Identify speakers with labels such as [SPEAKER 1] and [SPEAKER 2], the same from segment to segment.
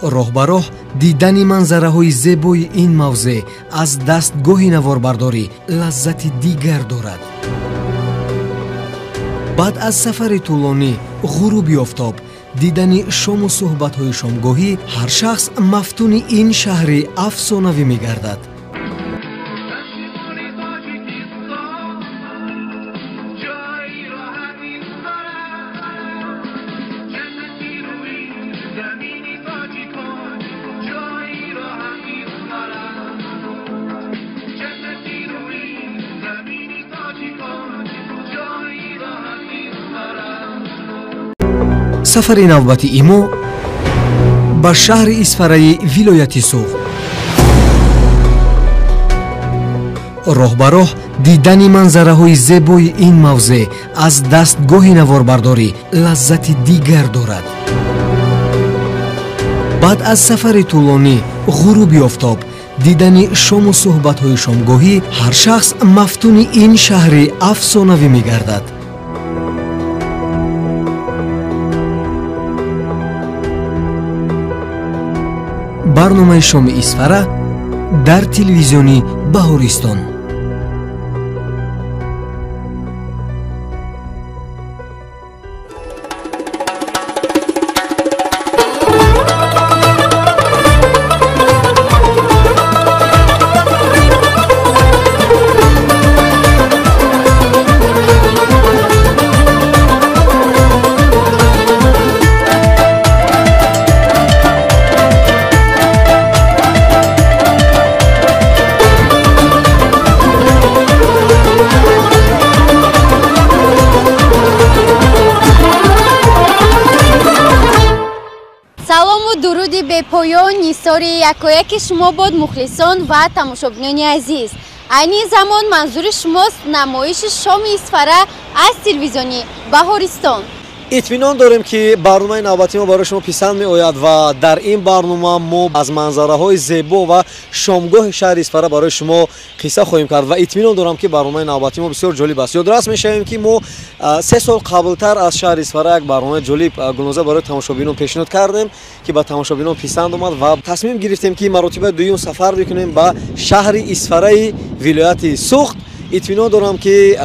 [SPEAKER 1] Роҳ ба роҳ дидани манзараҳои зебои ин мавзеъ аз дастгоҳи наворбардорӣ лаззати дигар дорад. Баъд аз сафари тӯлонӣ, ғуруби офтоб, дидани шому суҳбатҳои шомгоҳӣ, ҳар шахс мафтуни ин шаҳри афсонавӣ мегардад. Сафари навбати мо ба шаҳри Исфараи вилояти Суғд. Роҳ ба роҳ дидани манзараҳои зебои ин мавзеъ аз дастгоҳи наворбардорӣ лаззати дигар дорад. Баъд аз сафари тӯлонӣ, ғуруби офтоб, дидани шому суҳбатҳои шомгоҳӣ, ҳар шахс мафтуни ин шаҳри афсонавӣ мегардад. Барномаи шоми Исфара дар телевизиони Баҳористон.
[SPEAKER 2] Бепоён нисори якояки шумо бод, мухлисон ва тамошобинони азиз. Айни замон манзури шумост намоиши шоми Исфара аз телевизиони Баҳористон.
[SPEAKER 3] Итминон дорем, ки барномаи навбатии мо барои шумо писанд меояд ва дар ин барнома мо аз манзараҳои зебо ва шомгоҳи шаҳри Исфара барои шумо қисса хоҳем кард ва итминон дорам, ки барномаи навбатии мо бисёр ҷолиб аст. Ёдрас мешавем, ки мо 3 сол қаблтар аз шаҳри Исфара як барномаи ҷолиб Гулноза барои тамошобинон пешниҳод кардем, ки ба тамошобинон писанд омад ва тасмим гирифтем, ки маротибаи дуюм сафар бикунем ба шаҳри Исфараи вилояти Суғд. Итминон дорам, ки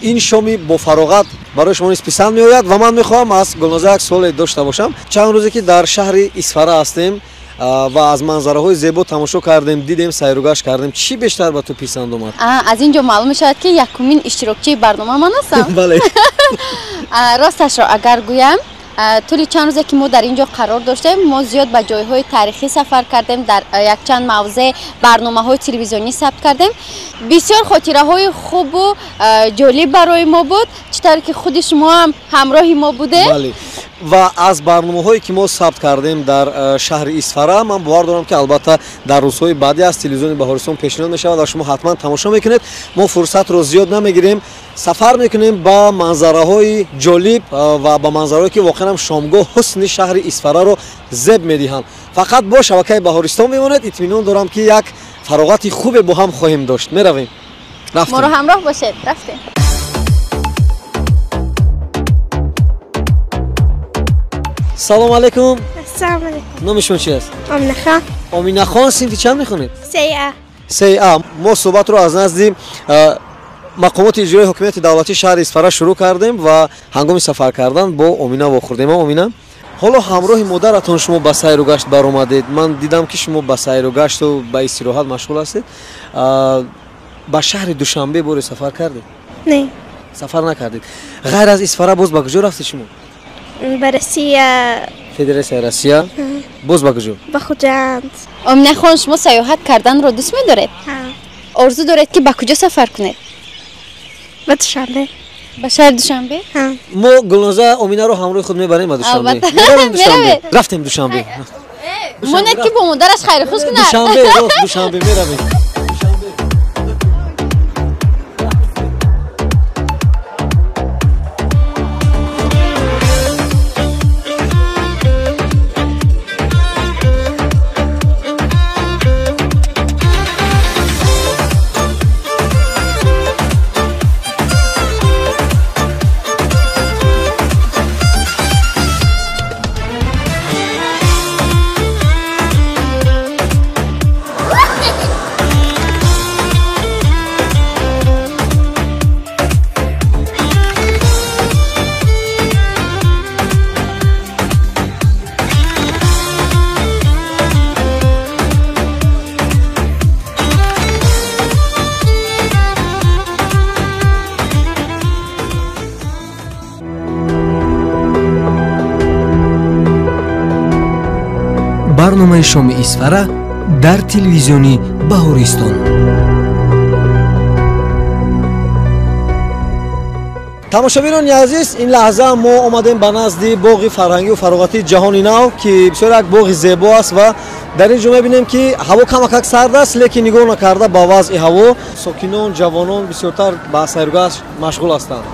[SPEAKER 3] ин шоми бо фароғат барои шумо низ писанд меояд ва ман мехоҳам аз Гулноза як суоле дошта бошам. Чанд рӯзе ки дар шаҳри Исфара ҳастем ва аз манзараҳои зебо тамошо кардем, дидем, сайругашт кардем, чӣ бештар ба ту писанд омад?
[SPEAKER 2] Аз ин ҷо маълум мешавад, ки якумин иштирокчии барнома ман ҳастам.
[SPEAKER 3] Бале.
[SPEAKER 2] Росташро агар гӯям, тӯли чанд рӯзе ки мо дар ин ҷо қарор доштем, мо зиёд ба ҷойҳои таърихӣ сафар кардем, дар якчанд мавзеъ барномаҳои телевизионӣ сабт кардем. Бисёр хотираҳои хубу ҷолиб барои мо буд, чӣ тавре ки худи шумо ҳам ҳамроҳи мо будед.
[SPEAKER 3] Бале. Ва аз барномаҳое ки мо сабт кардем дар шаҳри Исфара, ман бовар дорам, ки албатта дар рӯзҳои баъдӣ аз телевизиони Баҳористон пешниҳод мешавад ва шумо ҳатман тамошо мекунед. Мо фурсатро зиёд намегирем, сафар мекунем ба манзараҳои ҷолиб ва ба манзараҳое ки воқеан ҳам шомгоҳ ҳусни шаҳри Исфараро зеб медиҳанд. Фақат бо шабакаи Баҳористон мемонед. Итминон дорам, ки як фароғати хубе бо ҳам хоҳем дошт. Меравем.
[SPEAKER 2] Моро ҳамроҳ бошед. Рафтем.
[SPEAKER 3] Салом алейкум.
[SPEAKER 4] Ассалому алейкум.
[SPEAKER 3] Номи шумо чи аст?
[SPEAKER 4] Оминахон.
[SPEAKER 3] Оминахон, синфи чанд мехонед?
[SPEAKER 4] 3А.
[SPEAKER 3] 3А. Мо суҳбатро аз назди мақомоти иҷроии ҳокимияти давлатии шаҳри Исфара шурӯъ кардем ва ҳангоми сафар кардан бо Омина вохӯрдем. Омина, ҳоло ҳамроҳи модаратон шумо ба сайругашт баромадед. Ман дидам, ки шумо ба сайругашту ба истироҳат машғул ҳастед. Ба шаҳри Душанбе боре сафар кардед?
[SPEAKER 4] Не.
[SPEAKER 3] Сафар накардед. Ғайр аз Исфара боз ба куҷо рафтед шумо?
[SPEAKER 4] Ба Россия.
[SPEAKER 3] Федератсияи Россия. Боз ба куҷо?
[SPEAKER 4] Ба Хуҷанд.
[SPEAKER 2] Оминахон, шумо сайёҳат карданро дӯст медоред? Орзу доред, ки ба куҷо сафар кунед?
[SPEAKER 4] Ба Душанбе.
[SPEAKER 2] Ба шаҳри Душанбе?
[SPEAKER 3] Мо Гулноза Оминаро ҳамроҳи худ мебарем ба Душанбе. Меравем Душанбе. Рафтем Душанбе.
[SPEAKER 2] Монед, ки бо модараш хайрухуш кунад.
[SPEAKER 3] Душанбе, рост, Душанбе меравем.
[SPEAKER 1] Барномаи шоми Исфара дар телевизиони Баҳористон.
[SPEAKER 3] Тамошобинони азиз, ин лаҳза мо омадем ба назди боғи фарҳангию фароғатии Ҷаҳони Нав, ки бисёр як боғи зебо аст ва дар ин ҷо мебинем, ки ҳаво камакак сард аст, лекин нигоҳ накарда ба вазъи ҳаво сокинон, ҷавонон бисёртар ба сайругашт машғул ҳастанд.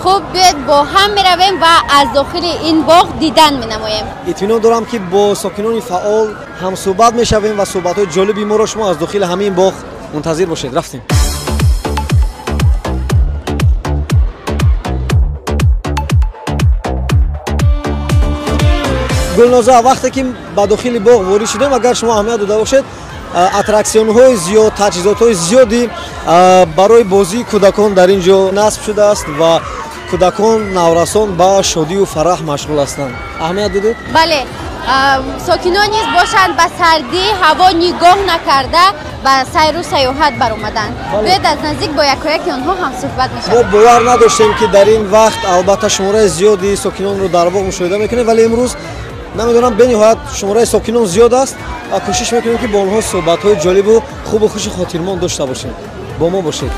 [SPEAKER 2] Хуб, биёед бо ҳам меравем ва аз дохили ин боғ дидан менамоем.
[SPEAKER 3] Итминон дорам, ки бо сокинони фаъол ҳамсӯҳбат мешавем ва суҳбатҳои ҷолиби моро шумо аз дохили ҳамин боғ мунтазир бошед. Рафтем. Гулноза, вақте ки ба дохили боғ ворид шудем, агар шумо аҳамият дода бошед, аттраксионҳои зиёд, таҷҳизотҳои зиёди барои бозии кӯдакон дар ин ҷо насб шудааст ва кӯдакон, наврасон ба шодию фараҳ машғул ҳастанд. Аҳамият додед?
[SPEAKER 2] Бале, сокинон низ бошанд, ба сардии ҳаво нигоҳ накарда ба сайру сайёҳат баромаданд. Биёед аз наздик бо якояки онҳо ҳамсӯҳбат мешавем.
[SPEAKER 3] Мо бовар надоштем, ки дар ин вақт албатта шумораи зиёди сокинонро дар боғ мушоҳида мекунем, вале имрӯз намедонам, бениҳоят шумораи сокинон зиёд аст ва кӯшиш мекунем, ки бо онҳо суҳбатҳои ҷолибу хубу хуши хотирмон дошта бошем. Бо мо бошед.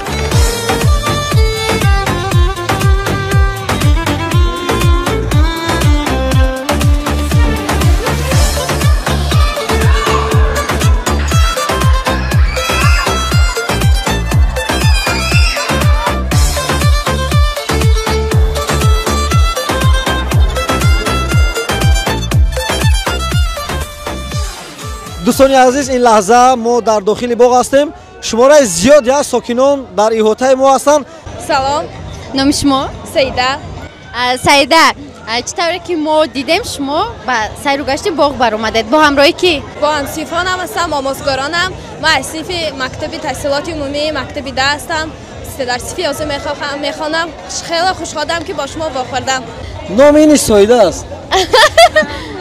[SPEAKER 3] Дӯстони азиз, ин лаҳза мо дар дохили боғ ҳастем. Шумораи зиёди аз сокинон дар иҳотаи мо ҳастанд.
[SPEAKER 4] Салом.
[SPEAKER 2] Номи шумо?
[SPEAKER 4] Саида.
[SPEAKER 2] Саида, чӣ тавре ки мо дидем, шумо ба сайру гашти боғ баромадед. Бо ҳамроҳи кӣ?
[SPEAKER 5] Бо ҳамсинфонам ҳастам, омӯзгоронам. Ман аз синфи мактаби таҳсилоти умумии мактаби 10 ҳастам. Дар синфи 11 мехонам. Хеле хушҳолам, ки бо шумо вохӯрдам.
[SPEAKER 3] Номи ин Соида аст.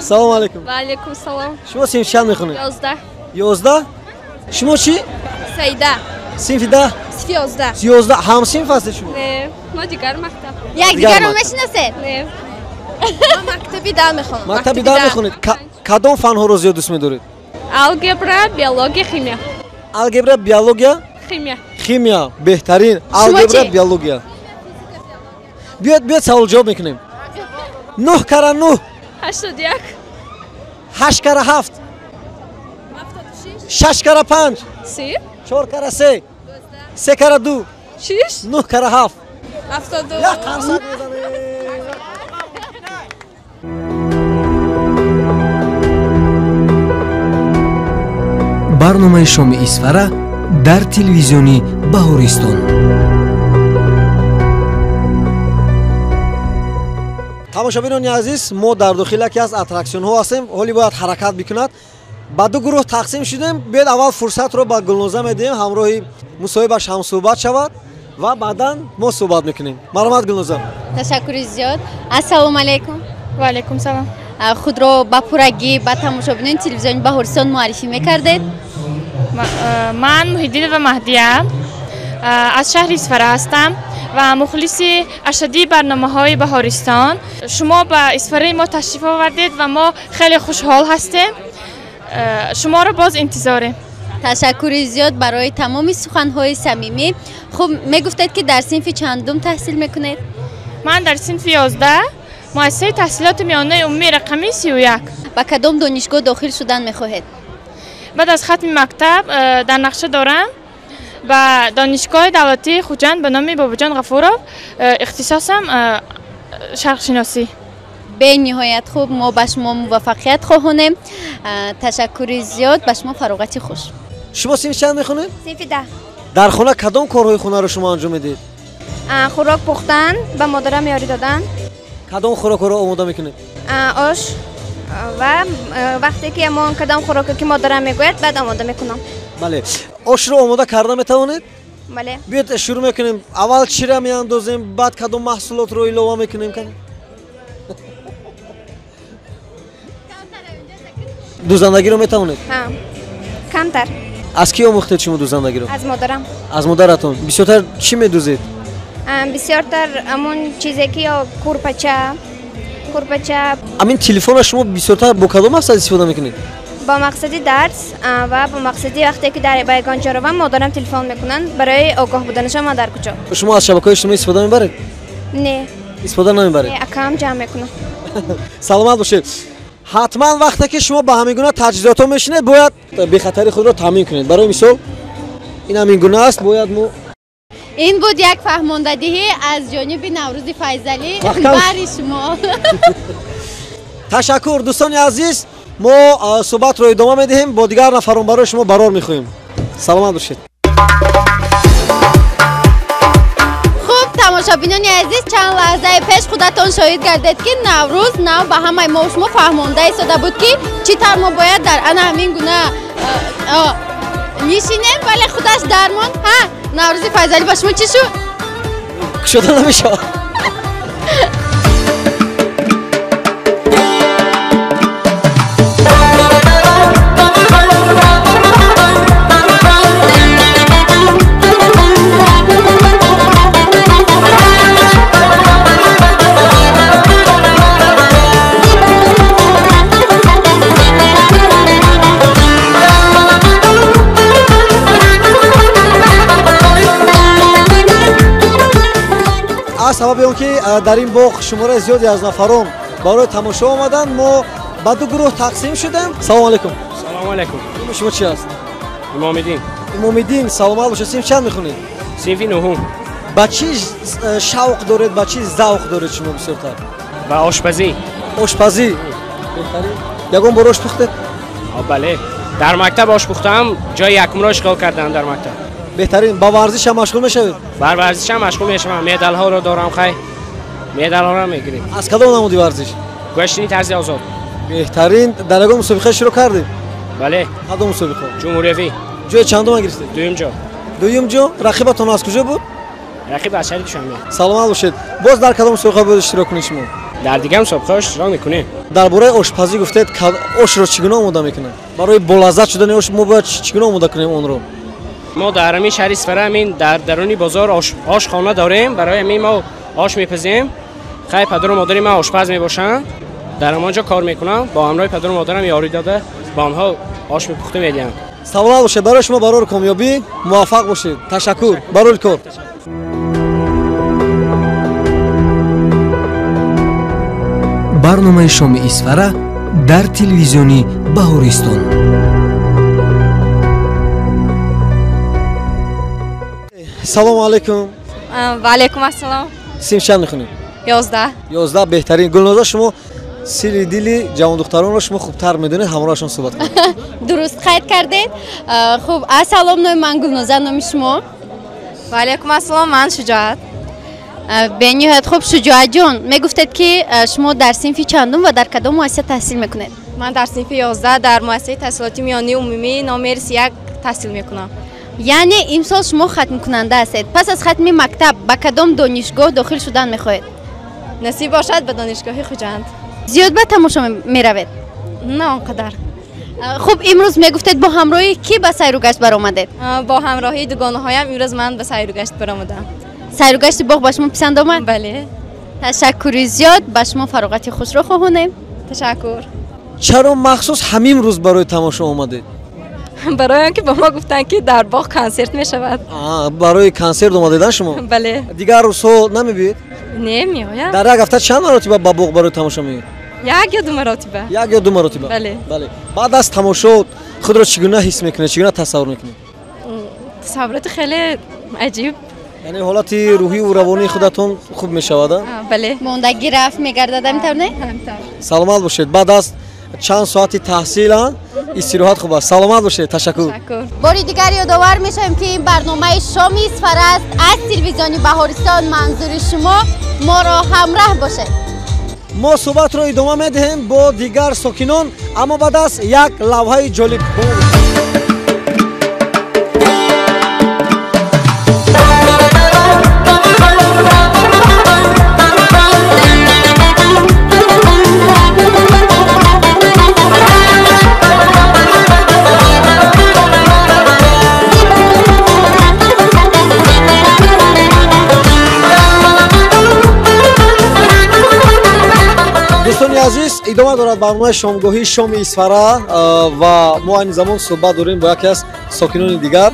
[SPEAKER 3] Салом алейкум.
[SPEAKER 4] Ва алейкум салом.
[SPEAKER 3] Шумо синфи чанд мехонед?
[SPEAKER 4] 11.
[SPEAKER 3] 11? Шумо чӣ?
[SPEAKER 5] Саида.
[SPEAKER 3] Синфи 10?
[SPEAKER 5] Синфи 11.
[SPEAKER 3] 11. Ҳамсинф ҳастед шумо?
[SPEAKER 4] Не, мо дигар мактаб.
[SPEAKER 2] Якдигарро мешиносед?
[SPEAKER 4] Не.
[SPEAKER 5] Мо мактаби 10 мехонам.
[SPEAKER 3] Мактаби 10 мехонед. Кадом фанҳоро зиёд дӯст медоред?
[SPEAKER 4] Алгебра, биология, химия.
[SPEAKER 3] Алгебра, биология?
[SPEAKER 4] Химия.
[SPEAKER 3] Химия беҳтарин. Алгебра, биология. Биёед, биёед, савол ҷавоб мекунем. 9 кара 9.
[SPEAKER 4] 81.
[SPEAKER 3] 8 кара 7. 6 кара 5.
[SPEAKER 4] 30.
[SPEAKER 3] 4 кара 3. 3 кара 2.
[SPEAKER 4] 6.
[SPEAKER 3] 9 кара 7.
[SPEAKER 5] 72.
[SPEAKER 3] Як қарсак мезанем.
[SPEAKER 1] Барномаи шоми Исфара дар телевизиони Баҳористон.
[SPEAKER 3] Тамошобинони азиз, мо дар дохили яке аз аттраксионҳо ҳастем. Ҳоле бояд ҳаракат бикунад. Ба ду гурӯҳ тақсим шудем. Биёед аввал фурсатро ба Гулноза медиҳем, ҳамроҳи мусоҳибаш ҳамсӯҳбат шавад ва баъдан мо суҳбат мекунем. Марҳамат, Гулноза.
[SPEAKER 2] Ташаккури зиёд. Ассалому алайкум.
[SPEAKER 4] Ва алайкум салом.
[SPEAKER 2] Худро ба пуррагӣ ба тамошобинони телевизиони Баҳористон муаррифӣ мекардед?
[SPEAKER 6] Ман Муҳиддинова Маҳдия, аз шаҳри Исфара ҳастам ва мухлиси ашаддии барномаҳои Баҳористон. Шумо ба Исфараи мо ташриф овардед ва мо хеле хушҳол ҳастем. Шуморо боз интизорем.
[SPEAKER 2] Ташаккури зиёд барои тамоми суханҳои самимӣ. Хуб, мегуфтед, ки дар синфи чандум таҳсил мекунед?
[SPEAKER 6] Ман дар синфи 11, муассисаи таҳсилоти миёнаи умумии рақами 31.
[SPEAKER 2] Ба кадом донишгоҳ дохил шудан мехоҳед?
[SPEAKER 6] Баъд аз хатми мактаб дар нақша дорам ба донишгоҳи давлатии Хуҷанд ба номи Бобоҷон Ғафуров, ихтисосам шарқшиносӣ.
[SPEAKER 2] Бениҳоят хуб, мо ба шумо муваффақият хоҳонем. Ташаккури зиёд, ба шумо фароғати хуш.
[SPEAKER 3] Шумо синфи чанд мехонед?
[SPEAKER 4] Синфи 10.
[SPEAKER 3] Дар хона кадом корҳои хонаро шумо анҷом медиҳед?
[SPEAKER 4] Хӯрок пухтан, ба модарам ёрӣ додан.
[SPEAKER 3] Кадом хӯрокҳоро омода мекунед?
[SPEAKER 4] Ош ва вақте ки ҳамон кадом хӯроке ки модарам мегӯяд, баъд омода мекунам.
[SPEAKER 3] Бале, ошро омода карда метавонед?
[SPEAKER 4] Бале.
[SPEAKER 3] Биёед шурӯъ мекунем. Аввал чира меандозем, баъд кадом маҳсулотро илова мекунем? Дӯзандагиро метавонед?
[SPEAKER 4] Ҳа, камтар.
[SPEAKER 3] Аз кӣ омӯхтед шумо дӯзандагиро?
[SPEAKER 4] Аз модарам.
[SPEAKER 3] Аз модаратон. Бисёртар чӣ медӯзед?
[SPEAKER 4] Бисёртар ҳамон чизе ки ё курпача, курпача.
[SPEAKER 3] Амин телефонро шумо бисёртар бо кадом мақсад истифода мекунед?
[SPEAKER 4] Бо мақсади дарс ва бо мақсади вақте ки дар ба ягон ҷо равам, модарам телефон мекунанд барои огоҳ буданашон ман дар куҷо.
[SPEAKER 3] Шумо аз шабакаҳои иҷтимоӣ истифода мебаред?
[SPEAKER 4] Не.
[SPEAKER 3] Истифода намебаред?
[SPEAKER 4] Не, акам ҷамъ мекунам.
[SPEAKER 3] Саломат бошед. Ҳатман вақте ки шумо ба ҳамин гуна таҷҳизотҳо мешинед, бояд бехатари худро таъмин кунед. Барои мисол, ин ҳамин гуна аст, бояд мо
[SPEAKER 2] ин буд як фаҳмондадиҳӣ аз ҷониби Наврӯзи Файзалӣ бари шумо.
[SPEAKER 3] Ташаккур, дӯстони азиз, мо суҳбатро идома медиҳем, бо дигар нафарон барои шумо барор мехоҳем. Саломат бошед.
[SPEAKER 2] Хуб, тамошобинони азиз, чанд лаҳзаи пеш худатон шоҳид гардед, ки Наврӯз нав ба ҳамаи мо шумо фаҳмонда истода буд, ки чӣ тавр мо бояд дар ана ҳамин гуна нишинем, вале худаш дармонд. Ҳа, Наврӯзи Файзалӣ, ба шумо чӣ шуд?
[SPEAKER 3] Кушода намешавад. Аз сабаби он ки дар ин боғ шумораи зиёде аз нафарон барои тамошо омаданд, мо ба ду гурӯҳ тақсим шудем. Салому алайкум.
[SPEAKER 7] Салому алайкум.
[SPEAKER 3] Номи шумо чи аст?
[SPEAKER 7] Имомиддин.
[SPEAKER 3] Имомиддин, саломат бошед. Синф чанд мехонед?
[SPEAKER 7] Синфи нуҳум.
[SPEAKER 3] Ба чӣ шавқ доред, ба чӣ завқ доред шумо бисёртар?
[SPEAKER 7] Ба ошпазӣ.
[SPEAKER 3] Ошпазӣ. Беҳтарин. Ягон бор ош пухтед?
[SPEAKER 7] Бале. Дар мактаб ош пухтам, ҷои якумро ишғол кардам дар мактаб.
[SPEAKER 3] Беҳтарин. Ба варзиш ҳам машғул мешавед?
[SPEAKER 7] Ба варзиш ҳам машғул мешавам. Медалҳоро дорам, хай. Медалҳоро мегирем.
[SPEAKER 3] Аз кадом намуди варзиш?
[SPEAKER 7] Гӯштини тарзи озод.
[SPEAKER 3] Беҳтарин. Дар ягон мусобиқа иштирок кардед?
[SPEAKER 7] Бале.
[SPEAKER 3] Кадом мусобиқа?
[SPEAKER 7] Ҷумҳуриявӣ.
[SPEAKER 3] Ҷои чандум гирифтед?
[SPEAKER 7] Дуюм ҷо.
[SPEAKER 3] Дуюм ҷо. Рақибатон аз куҷо буд?
[SPEAKER 7] Рақиб аз шаҳри Душанбе.
[SPEAKER 3] Саломат бошед. Боз дар кадом мусобиқа бояд иштирок кунед шумо?
[SPEAKER 7] Дар дигар мусобиқаҳо иштирок мекунем.
[SPEAKER 3] Дар бораи ошпазӣ гуфтед, ошро чӣ гуна омода мекунанд? Барои болаззат шудани ош мо бояд чӣ гуна омода кунем онро?
[SPEAKER 7] Мо дар ҳамин шаҳри Исфара ҳамин дар даруни бозор ошхона дорем. Барои ҳамин мо ош мепазем. Хай, падару модари ман ошпаз мебошанд. Дар ҳамон ҷо кор мекунам. Бо ҳамроҳи падару модарам ёрӣ дода ба онҳо ош мепухта медиҳам.
[SPEAKER 3] Саломат бошед. Барои шумо барори комёбӣ, муваффақ бошед. Ташаккур. Барори кор.
[SPEAKER 1] Барномаи шоми Исфара дар телевизиони Баҳористон.
[SPEAKER 3] Салому алайкум.
[SPEAKER 5] Ва алайкум ассалом.
[SPEAKER 3] Синф чанд мехонед?
[SPEAKER 5] 11.
[SPEAKER 3] 11. Беҳтарин. Гулноза, шумо сири дили ҷавондухтаронро шумо хубтар медонед, ҳамроҳашон суҳбат кунед.
[SPEAKER 2] Дуруст қайд кардед. Хуб, ассалом, номи ман Гулноза, номи шумо?
[SPEAKER 5] Ва алайкум ассалом, ман Шуҷоат.
[SPEAKER 2] Бениҳоят хуб, Шуҷоатҷон, мегуфтед ки шумо дар синфи чандум ва дар кадом муассиса таҳсил мекунед?
[SPEAKER 5] Ман дар синфи 11 дар муассисаи таҳсилоти миёнии умумӣ номери 31 таҳсил мекунам.
[SPEAKER 2] Яъне имсол шумо хатмкунанда ҳастед. Пас аз хатми мактаб ба кадом донишгоҳ дохил шудан мехоҳед?
[SPEAKER 5] Насиб бошад, ба донишгоҳи Хуҷанд.
[SPEAKER 2] Зиёд ба тамошо меравед?
[SPEAKER 5] На он қадар.
[SPEAKER 2] Хуб, имрӯз мегуфтед бо ҳамроҳи кӣ ба сайру гашт баромадед?
[SPEAKER 5] Бо ҳамроҳии дугонаҳоям имрӯз ман ба сайру гашт баромадам.
[SPEAKER 2] Сайру гашти боғ ба шумо писанд омад?
[SPEAKER 5] Бале.
[SPEAKER 2] Ташаккури зиёд, ба шумо фароғати хушро хоҳонем.
[SPEAKER 5] Ташаккур.
[SPEAKER 3] Чаро махсус ҳамин рӯз барои тамошо омадед?
[SPEAKER 5] Барои он ки ба мо гуфтанд, ки дар боғ консерт мешавад.
[SPEAKER 3] Барои консерт омадедан шумо?
[SPEAKER 5] Бале.
[SPEAKER 3] Дигар рӯзҳо намебиед?
[SPEAKER 5] Не, меоям.
[SPEAKER 3] Дар як ҳафта чанд маротиба ба боғ барои тамошо меоед?
[SPEAKER 5] Як ё ду маротиба.
[SPEAKER 3] Як ё ду маротиба?
[SPEAKER 5] Бале.
[SPEAKER 3] Бале. Баъд аз тамошо худро чӣ гуна ҳис мекунед, чӣ гуна тасаввур мекунед?
[SPEAKER 5] Тасаввуроти хеле аҷиб.
[SPEAKER 3] Яъне ҳолати рӯҳию равонии худатон хуб мешавад?
[SPEAKER 5] Бале.
[SPEAKER 2] Мондагӣ рафт мегардад, ҳамин не?
[SPEAKER 3] Саломат бошед. Баъд аз чанд соати таҳсил истироҳат хуб аст. Саломат бошед. Ташаккур.
[SPEAKER 2] Бори дигар ёдовар мешавем, ки ин барномаи шоми Исфара аст аз телевизиони Баҳористон. Манзури шумо моро ҳамроҳ бошед.
[SPEAKER 3] Мо суҳбатро идома медиҳем бо дигар сокинон, аммо баъд аз як лавҳаи ҷолиб. Дӯстони азиз, Идома дорад барномаи шомгоҳии шоми Исфара ва мо айни замон суҳбат дорем бо яке аз сокинони дигар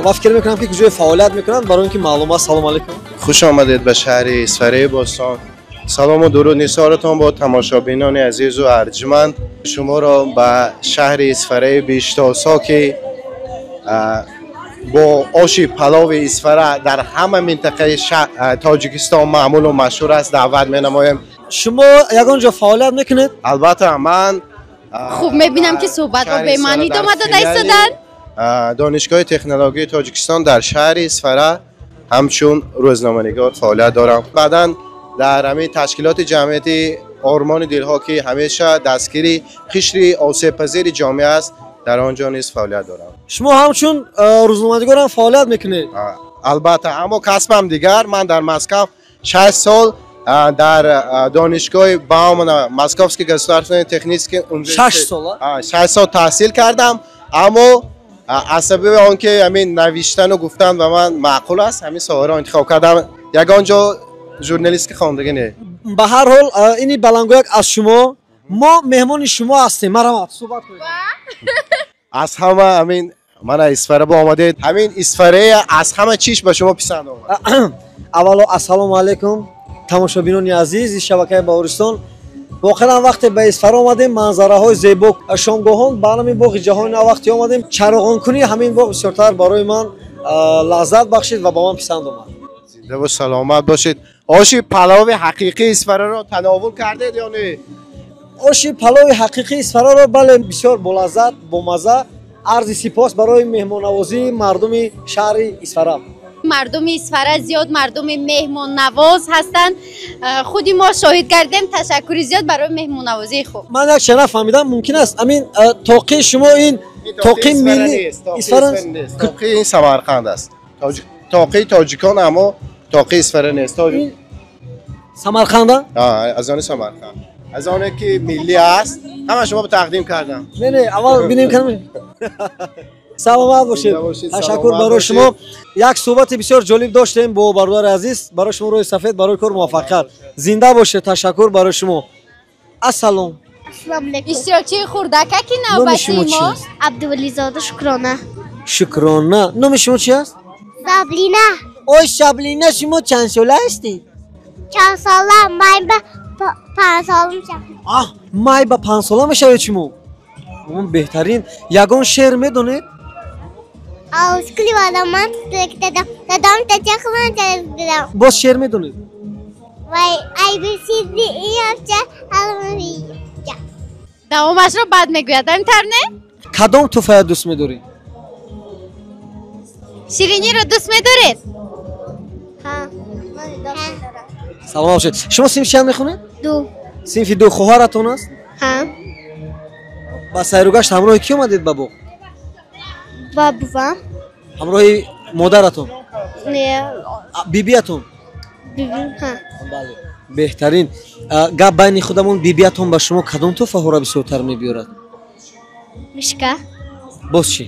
[SPEAKER 3] ва фикр мекунам ки куҷое фаъолият мекунанд, барои ин ки маълум аст. Салом алейкум.
[SPEAKER 8] Хуш омадед ба шаҳри Исфараи бостон. Салому дуруд нисоратон бо тамошобинони азизу арҷманд. Шуморо ба шаҳри Исфараи бештосо, ки бо оши палови Исфара дар ҳама минтақаи Тоҷикистон маъмулу машҳур аст, даъват менамоем.
[SPEAKER 3] Шумо ягон ҷо фаъолият мекунед?
[SPEAKER 8] Албатта, ман
[SPEAKER 2] хуб мебинам ки суҳбатро бемаънӣ идома дода истоданд.
[SPEAKER 8] Донишгоҳи технологияи Тоҷикистон дар шаҳри Исфара ҳамчун рӯзноманигор фаъолият дорам. Баъдан дар ҳамин ташкилоти ҷамъияти Ормони дилҳо, ки ҳамеша дастгири қишри осебпазири ҷомеа аст, дар он ҷо низ фаъолият дорам.
[SPEAKER 3] Шумо ҳамчун рӯзноманигор ҳам фаъолият мекунед?
[SPEAKER 8] Албатта, аммо касбам дигар. Ман дар Москав 6 сол дар донишгоҳи Баумана, Московский государственный технический университет
[SPEAKER 3] 6 сол?
[SPEAKER 8] 6 сол таҳсил кардам, аммо аз сабаби он ки ҳамин навиштану гуфтан ба ман маъқул аст, ҳамин соҳаро интихоб кардам. Ягон ҷо журналистика хондагӣ не.
[SPEAKER 3] Ба ҳар ҳол, ини баландгӯяк аз шумо, мо меҳмони шумо ҳастем. Марҳамат, суҳбат кунед.
[SPEAKER 8] Аз ҳама ҳамин мана Исфара бо омадед, ҳамин Исфарая аз ҳама чиш ба шумо писанд омад?
[SPEAKER 3] Аввало ассалому алайкум тамошобинони азизи шабакаи Баҳористон. Воқеан вақте ба Исфара омадем, манзараҳои зебо, шомгоҳон ба ҳамин боғи ҷаҳони нав вақте омадем, чароғонкунии ҳамин боғ бисёртар барои ман лаззат бахшид ва ба ман писанд омад.
[SPEAKER 8] Зинда ва саломат бошед. Оши палови ҳақиқии Исфараро тановул кардед ё не?
[SPEAKER 3] Оши палови ҳақиқии Исфараро бале, бисёр болаззат, бомазза. Арзи сипос барои меҳмоннавозии мардуми шаҳри Исфара.
[SPEAKER 2] Мардуми Исфара зиёд мардуми меҳмоннавоз ҳастанд. Худи мо шоҳид гардем. Ташаккури зиёд барои меҳмоннавозии хуб.
[SPEAKER 3] Ман як чиз нафаҳмидам, мумкин аст ҳамин тоқи шумо ин тоқи милли Исфара?
[SPEAKER 8] Тоқи ин Самарқанд аст. Тоқи тоҷикон, аммо тоқи Исфара нест.
[SPEAKER 3] Самарқанда?
[SPEAKER 8] Аз они Самарқанд. Аз оне ки миллӣ аст, ҳама шумо тақдим кардам.
[SPEAKER 3] Не, не, аввал бинем кардам. Саломат бошед. Ташаккур барои шумо. Як суҳбати бисёр ҷолиб доштем бо бародари азиз. Барои шумо рӯи сафед, барои кор муваффақият. Зинда бошед. Ташаккур барои шумо. Ассалом.
[SPEAKER 9] Ассалому алайкум.
[SPEAKER 2] Иштирокчии хурдакаки навбатии мо
[SPEAKER 9] Абдувализода Шукрона.
[SPEAKER 3] Шукрона. Номи шумо чи аст?
[SPEAKER 9] Саблина.
[SPEAKER 3] Ой, Саблина, шумо чанд сола ҳастед?
[SPEAKER 9] 4 сола. Май ба 5 сола мешавам.
[SPEAKER 3] Аҳ, май ба 5 сола мешавед шумо? Беҳтарин. Ягон шеър медонед? Боз шеър медонед?
[SPEAKER 2] Давомашро баъд мегӯяд, ҳамин тавр не?
[SPEAKER 3] Кадом туҳфая дӯст медоред?
[SPEAKER 2] Шириниро дӯст медоред?
[SPEAKER 3] Саломат бошед. Шумо синфи чанд мехонед?
[SPEAKER 9] 2.
[SPEAKER 3] Синфи 2. Хоҳаратон аст?
[SPEAKER 9] Ҳа.
[SPEAKER 3] Ба сайругашт ҳамроҳи кӣ омадед ба боғ?
[SPEAKER 9] Ба бувам.
[SPEAKER 3] Ҳамроҳи модаратон?
[SPEAKER 9] Не.
[SPEAKER 3] Бибиятон?
[SPEAKER 9] Бибим, ҳа.
[SPEAKER 3] Бале. Беҳтарин. Гап байни худамон, бибиятон ба шумо кадом туҳфаҳоро бисёртар мебиёрад?
[SPEAKER 9] Мишка.
[SPEAKER 3] Боз чӣ?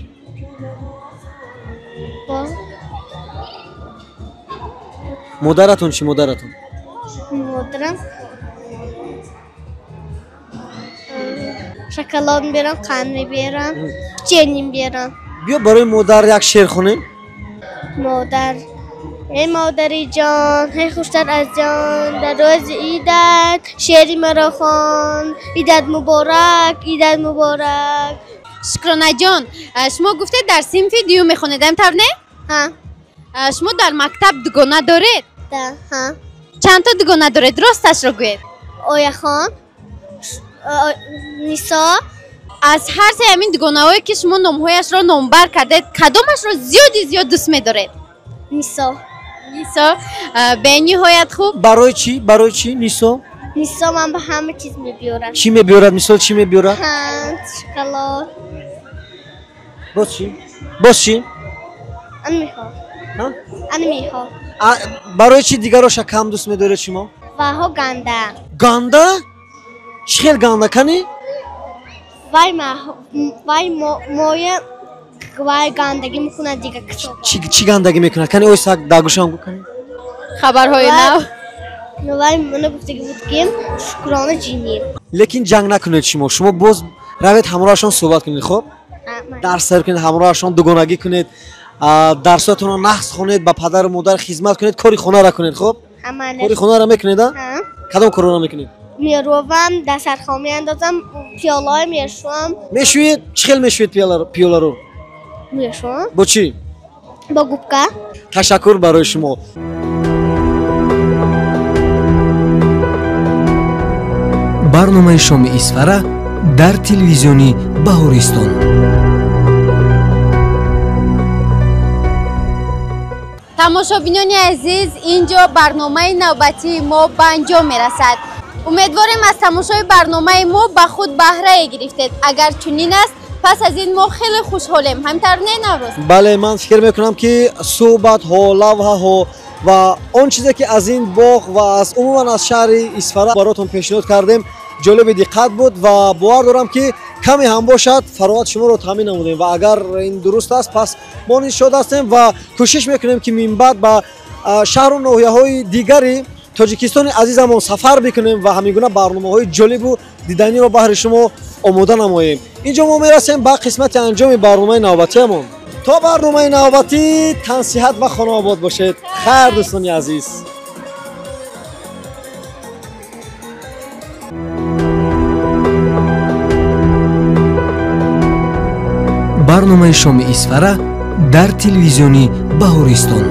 [SPEAKER 3] Модаратон чӣ, модаратон?
[SPEAKER 9] Модарам шоколад мебарам, қанд мебарам, печенье мебарам.
[SPEAKER 3] Биё барои модар як шеър хонем.
[SPEAKER 9] Модар, эй модари ҷон, эй хуштар аз ҷон, дар рӯзи идат шеъри маро хон. Идат муборак, идат муборак.
[SPEAKER 2] Шукронаҷон, шумо гуфтед дар синфи дуюм мехонед, ҳамин тавр не?
[SPEAKER 9] Ҳа.
[SPEAKER 2] Шумо дар мактаб дугона доред?
[SPEAKER 9] Да, ҳа.
[SPEAKER 2] Чандто дугона доред? Росташро гӯед.
[SPEAKER 9] Ояхон, Нисо.
[SPEAKER 2] Аз ҳар се ҳамин дугонаҳое ки шумо номҳояшро номбар кардед, кадомашро зиёди зиёд дӯст медоред?
[SPEAKER 9] Нисо.
[SPEAKER 2] Нисо, бениҳоят хуб.
[SPEAKER 3] Барои чӣ? Барои чӣ Нисо?
[SPEAKER 9] Нисо ман ба ҳама чиз мебиёрад.
[SPEAKER 3] Чӣ мебиёрад? Мисол чӣ мебиёрад?
[SPEAKER 9] Қанд, шоколад.
[SPEAKER 3] Боз чӣ? Боз чӣ?
[SPEAKER 9] Ан мехоҳ.
[SPEAKER 3] Ҳа?
[SPEAKER 9] Ан мехоҳ.
[SPEAKER 3] Барои чӣ дигароша кам дӯст медоред шумо?
[SPEAKER 9] Ваҳо ганда.
[SPEAKER 3] Ганда? Чӣ хел ганда кани?
[SPEAKER 9] Вай вай моя вай гандагӣ мекунад дига китоб.
[SPEAKER 3] Чӣ гандагӣ мекунад? Кани ой сак дар гӯшам гӯ кани.
[SPEAKER 2] Хабарҳои нав.
[SPEAKER 9] Вай мана гуфтагӣ буд, ки шукрона ҷинӣ.
[SPEAKER 3] Лекин ҷанг накунед шумо. Шумо боз равед, ҳамроҳашон суҳбат кунед, хуб? Дарс сар кунед, ҳамроҳашон дугонагӣ кунед, дарсотонро нағз хонед, ба падару модар хизмат кунед, кори хонаро кунед, хуб? Кори хонаро мекунед, а? Кадом корро мекунед?
[SPEAKER 9] Меровам, дастархон меандозам, пиёлаҳо мешӯям.
[SPEAKER 3] Мешӯед? Чӣ хел мешӯед пиёларо?
[SPEAKER 9] Мешӯям.
[SPEAKER 3] Бо чӣ?
[SPEAKER 9] Бо губка.
[SPEAKER 3] Ташаккур барои шумо.
[SPEAKER 1] Барномаи шоми Исфара дар телевизиони Баҳористон.
[SPEAKER 2] Тамошобинони азиз, инҷо барномаи навбатии мо ба анҷом мерасад. Умедворем, аз тамошои барномаи мо ба худ баҳрае гирифтед. Агар чунин аст, пас аз ин мо хеле хушҳолем. Ҳамтар не, Наврӯз?
[SPEAKER 3] Бале, ман фикр мекунам, ки суҳбатҳо, лавҳаҳо ва он чизе, ки аз ин боғ ва аз умуман аз шаҳри Исфара баротон пешниҳод кардем, ҷолиби диққат буд ва бовар дорам, ки каме ҳам бошад, фароғат шуморо таъмин намудем. Ва агар ин дуруст аст, пас мо низ шод ҳастем ва кӯшиш мекунем, ки минбаъд ба шаҳру ноҳияҳои дигари Тоҷикистони азизамон сафар бикунем ва ҳамин гуна барномаҳои ҷолибу диданиро баҳри шумо омода намоем. Инҷо мо мерасем ба қисмати анҷоми барномаи навбатиамон. То барномаи навбатӣ тансиҳат ва хонаобод бошед. Хайр, дӯстони азиз.
[SPEAKER 1] Барномаи шоми Исфара дар телевизиони Баҳористон.